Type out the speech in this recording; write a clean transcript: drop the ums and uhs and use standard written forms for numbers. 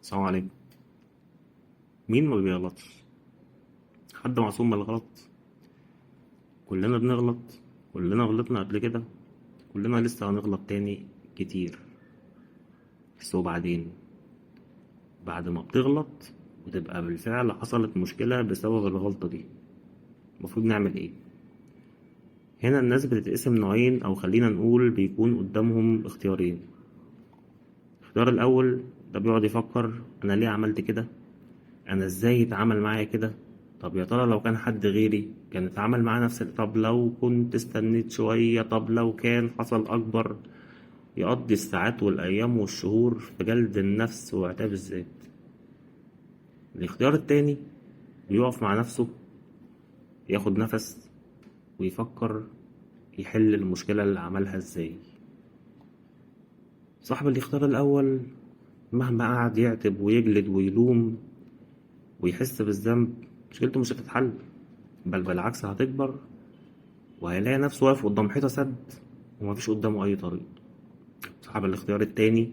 السلام عليكم. مين ما بيغلطش؟ حد معصوم من الغلط؟ كلنا بنغلط، كلنا غلطنا قبل كده، كلنا لسه هنغلط تاني كتير. بس وبعدين بعد ما بتغلط وتبقى بالفعل حصلت مشكلة بسبب الغلطة دي، المفروض نعمل ايه؟ هنا الناس بتتقسم نوعين، او خلينا نقول بيكون قدامهم اختيارين. الاختيار الاول ده بيقعد يفكر: انا ليه عملت كده؟ انا ازاي اتعامل معايا كده؟ طب يا ترى لو كان حد غيري كان اتعامل معاه نفس؟ طب لو كنت استنيت شوية؟ طب لو كان حصل اكبر؟ يقضي الساعات والايام والشهور في جلد النفس وعتاب الذات. الاختيار التاني بيقف مع نفسه، ياخد نفس ويفكر يحل المشكلة اللي عملها ازاي. صاحب الاختيار الأول مهما قعد يعتب ويجلد ويلوم ويحس بالذنب، مشكلته مش هتتحل، بل بالعكس هتكبر، وهيلاقي نفسه واقف قدام حيطة سد ومفيش قدامه أي طريق. صاحب الاختيار التاني